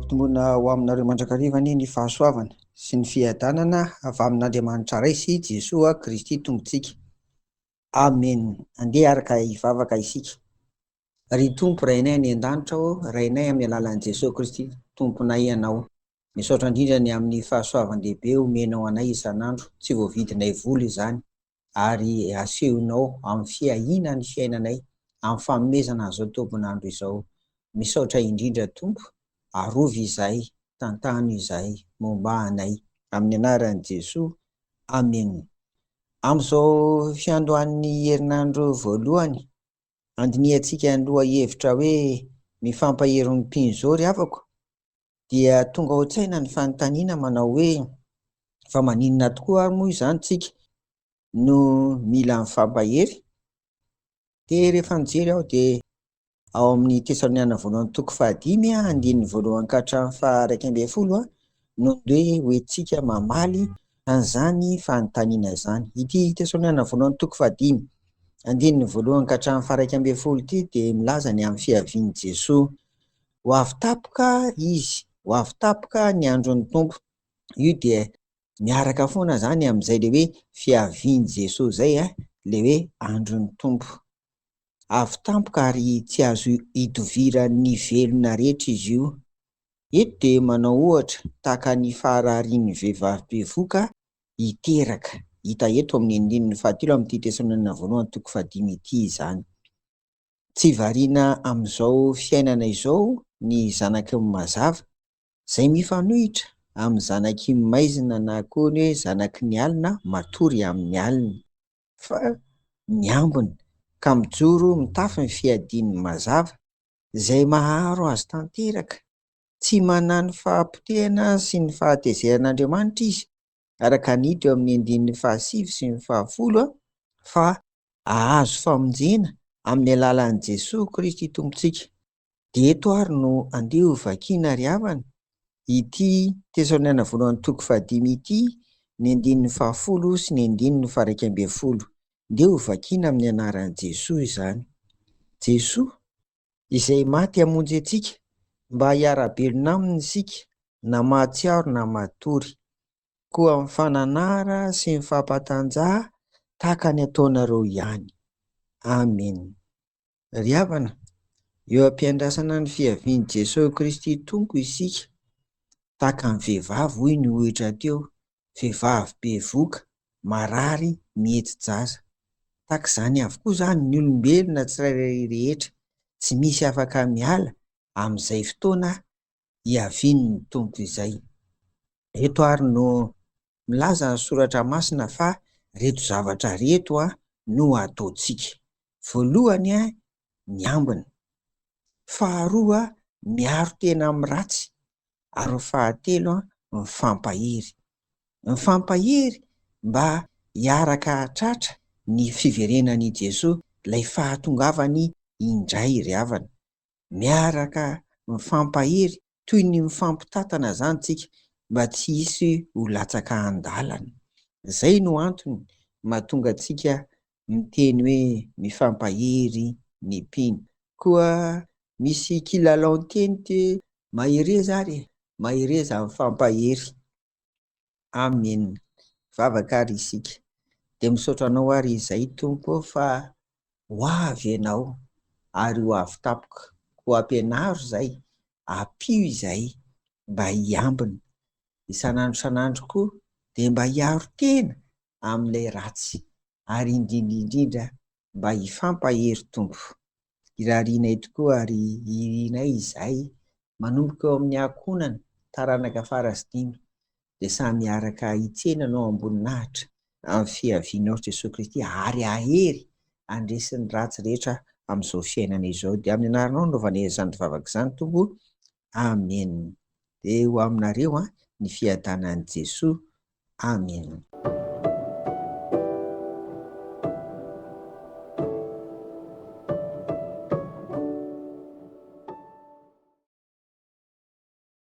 Ho ampitomboina ho aminareo mandrakariva anie ny fahasoavana sy ny fiadanana avy amin'Andriamanitra Ray sy Jesoa Kristy Tompontsika. Amen. Andeha araka hivavaka isika. Ry Tompo Rainay any an-danitra ô, Rainay amin'ny alalan'i Jesoa Kristy Tomponay Ianao. Misaotra indrindra ny amin'ny fahasoavan-dehibe omenao anay isan'andro, tsy voavidinay vola izany, ary asehonao amin'ny fiahiana ny fiainanay, amin'ny fanomezana an'izao tombon'andro izao. Misaotra indrindra Tompo, arovy izahay, tantano izahay, mombà anay. Amin'ny anaran'i Jesoa, Amena. Amin'izao fiandohan'ny herinandro voalohany, andinihantsika ny lohahevitra hoe Mifampahery ny mpino izao ry havako, dia tonga ao an-tsaina ny fanontaniana manao hoe, fa maninona tokoa ary moa izany tsika no mila mifampahery? Dia rehefa nijery aho dia ao amin'ny Tesaloniana voalohany toko fahadimy andininy voalohany ka hatramin'ny faha-11 no ndeha hoentintsika mamaly an'izany fanontaniana izany. Ity Tesaloniana voalohany toko fahadimy andininy voalohany ka hatramin'ny faha-11 ity dia milaza ny amin'ny fiavian'i Jesoa. Ho avy tampoka Izy, ho avy tampoka ny andron'ny Tompo. Io dia miaraka foana izany amin'izay ilay hoe fiavian'i Jesoa izay, ilay hoe andron'ny Tompo. Avy tampoka ary tsy azo idoviran'ny velona rehetra izy io. Eto dia manao ohatra tahaka ny fahararian'ny vehivavy bevoka hiteraka. Hita eto amin'ny andininy fahatelo amin'ity Tesaloniana voalohany toko fahadimy ity izany. Tsy variana amin'izao fiainana izao ny zanaky ny mazava, izay mifanohitra amin'ny zanaky ny maizina na koa ny hoe zanaky ny alina matory amin'ny alina, fa miambina ka mijoro mitafy ny fiadiany mazava, izay maharo azy tanteraka. Tsy manano fahapotehana sy ny fahatezeran'Andriamanitra izy, araka ny hita eo amin'ny andininy fahasivy sy ny fahafolo, fa hahazo famonjena amin'ny alalan'i Jesoa Kristy Tompontsika. Dia eto ary no andeha ho vakiana ry havana ity Tesaloniana voalohany toko fahadimy ity, ny andininy fahafolo sy ny andininy faha-11. Ndeha ho vakiana amin'ny anaran'i Jesoa izany. Jesoa, izay maty hamonjy antsika, mba hiara-belona aminy isika, na mahatsiaro na matory. Koa mifananara sy mifampatanjaha tahaka ny ataonareo ihany. Amena. Ry havana, eo am-piandrasana ny fiavian'i Jesoa Kristy Tompo isika, tahaka ny vehivavy hoy ny ohitra teo, vehivavy bevoka, marary, mihetsi-jaza. Tahaka izany avokoa izany ny olombelona tsirairay rehetra, tsy misy afaka miala amin'izay fotoana hiavian'ny Tompo izay. Eto ary no milaza ny soratra masina fa reto zavatra reto no ataontsika. Voalohany, miambina. Faharoa, miaro tena amin'ny ratsy. Ary ny fahatelo, mifampahery. Mifampahery mba hiaraka hahatratra ny fiverenan'i Jesoa, ilay fahatongavany indray ry havana. Miaraka mifampahery toy ny mifampitantana izany tsika mba tsy hisy ho latsaka an-dalana. Izay no antony mahatonga antsika miteny hoe mifampahery ny mpino. Koa misy kilalaon-teny ity hoe mahereza ary e, mahereza mifampahery. Amen. Vavaka ary isika. Dia misaotra anao ary izay Tompo ô fa ho avy ianao ary ho avy tampoka. Koa ampianaro izay, ampio izay mba hiambina. Isan'andro isan'andro koa dia mba hiaro tena amin'ilay ratsy ary indrindra indrindra mba hifampahery Tompo. Irarianay tokoa ary irinay izahay manomboka eo amin'ny ankohonana, taranaka fara sy dimby dia samy hiaraka hitsena Anao am-boninahitra amin'ny fiavianao Jesoa Kristy ary hahery handresy ny ratsy rehetra amin'izao fiainana izao. Dia amin'ny anaranao no anaovanay izany vavaka izany Tompo. Amen. Dia ho aminareo ny fiadanan'i Jesoa. Amen.